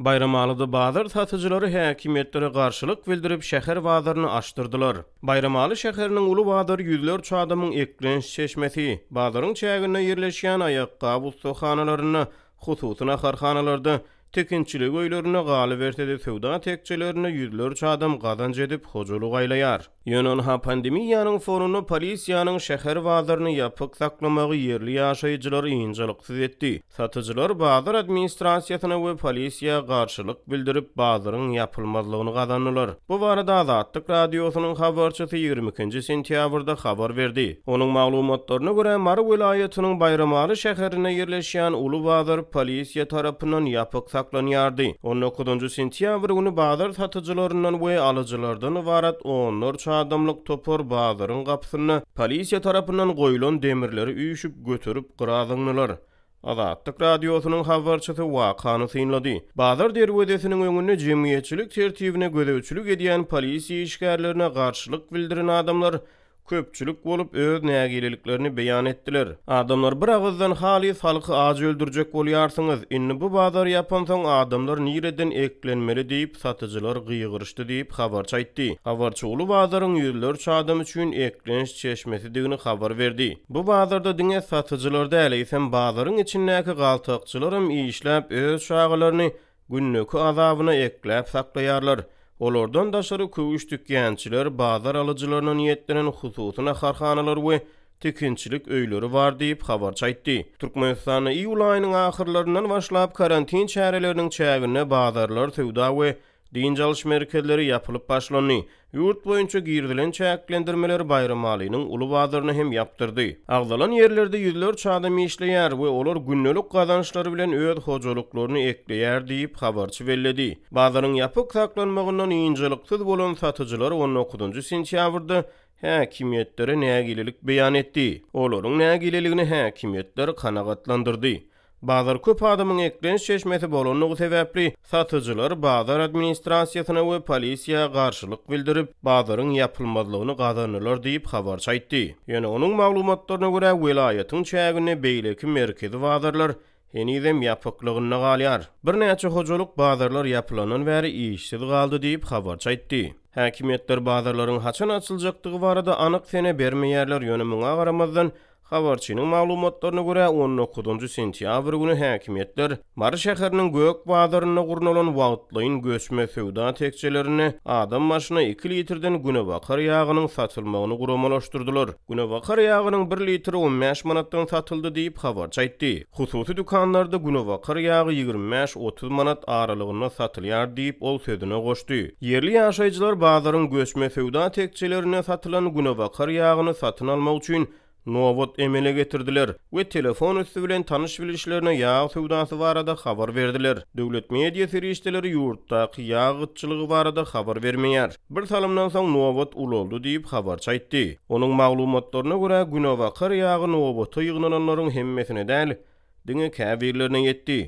Baýramalyda bazar satyjylary häkimiýetlere garşylyk bildirip, şäher bazaryny açdyrdylar. Baýramaly şäheriniň uly bazary ýüzlerçe adamyň eklenç çeşmesi. Bazaryň çäginde ýerleşýän aýakgap ussahanalarynda, hususy naharhanalarda, tikinçilik öýlerinde, galyberse-de söwda tekjelerinde ýüzlerçe adam gazanç edip, hojalyk aýlaýar. Ýöne ynha pandemiýanyň fonunda polisiýanyň şäher bazaryny ýapyk saklamagy ýerli ýaşaýjylary ynjalyksyz etdi. Satyjylar bazar administrasiýasyna we polisiýa garşylyk bildirip, bazaryň ýapylmazlygyny gazandylar. Bu barada Azatlyk Radiosynyň habarçysy 22-nji sentýabrda habar berdi. Onuň maglumatlaryna görä, Mary welaýatynyň Baýramaly şäherinde ýerleşýän uly bazar polisiýa tarapyndan ýapyk saklanýardy. On dokuzynjy sentýabr güni bazar satyjylaryndan we alyjylardan ybarat onlarça adamlyk topar bazaryň gapysynda polisiýa tarapyndan goýlan demirleri üýşüp göterip gyra zyňdylar. Azatlyk Radiosynyň habarçysy wakany synlady. Bazar derwezesiniň öňünde jemgyýetçilik tertibine gözegçilik edýän polisiýa işgärlerine garşylyk bildiren adamlar köpçülik bolup öz nägileliklerini beýan etdiler. Adamlar bir agyzdan halys halky aç öldürjek bolýarsyňyz, indi bu bazary ýapansoň adamlar nireden eklenmeli diýip satyjylar gygyryşdy diýip habarçy aýtdy. Habarçy uly bazaryň ýüzlerçe adam üçin eklenç çeşmesidigini habar berdi. Bu bazarda diňe satyjylar däl eýsem bazaryň içindäki galtakçylaram işläp öz çagalaryny Gündeki azabyna ekläp saklaýarlar. Olardan daşary köwüş tikýänçiler, bazar alyjylaryna niýetlenen hususy naharhanalar we tikinçilik öýleri bar diýip, habarçy aýtdy. Türkmenistanda iýul aýynyň ahyrlaryndan başlap karantin çäreleriniň çäginde bazarlar, söwda we dynç alyş merkezleri ýapylyp başlandy. Ýurt boýunça girizilen çäklendirmeler Baýramalynyň uly bazaryny hem ýapdyrdy. Agzalan ýerlerde ýüzlerçe adam işleýär we olar gündelik gazançlary bilen öz hojalyklaryny ekleýär diýip, habarçy belledi. Bazaryň ýapyk saklanmagyndan ynjalyksyz bolan satyjylar on dokuzynjy sentýabrda häkimiýetlere nägilelik beýan etdi. Olaryň nägileligini häkimiýetler kanagatlandyrdy. Bazar köp adamyň eklenç çeşmesi bolandygy sebäpli, satyjylar bazar administrasiýasyna we polisiýa garşylyk bildirip, bazaryň ýapylmazlygyny gazandylar diýip, habarçy aýtdy. Ýöne onuň maglumatlaryna görä, welaýatyň çäginde beýleki merkezi bazarlar henizem ýapyklygynda galýar. Birnäçe hojalyk bazarlar ýapylandan bäri işsiz galdy diýip, habarçy aýtdy. Häkimiýetler bazarlaryň haçan açyljakdygy barada anyk sene bermeýärler, ýöne muňa garamazdan, Habarçynyň maglumatlaryna görä, on dokuzynjy sentýabr güni häkimiýetler Mary şäheriniň Gök bazarynda gurnalan wagtlaýyn göçme söwda tekjelerinde adam başyna iki litrden günebakar ýagynyň satylmagyny guramalaşdyrdylar. Günebakar ýagynyň bir litri on bäş manatdan satyldy diýip, habarçy aýtdy. Hususy dükanlarda günebakar ýagy 25-30 manat aralygynda satylýar diýip, ol sözüne goşdy. Ýerli ýaşaýjylar bazaryň göçme söwda tekjelerinde satylan günebakar ýagyny satyn almak üçin nobat emele getirdiler we telefon üsti bilen tanyş-bilişlerine ýag söwdasy barada habar berdiler. Döwlet media serişdeleri ýurtdaky ýag gytçylygy barada habar bermeýär. Bir salymdan soň nobat ulaldy diýip, habarçy aýtdy. Onuň maglumatlaryna görä, günebakar ýagy nobata ýygnananlaryň hemmesine däl, diňe käbirlerine ýetdi.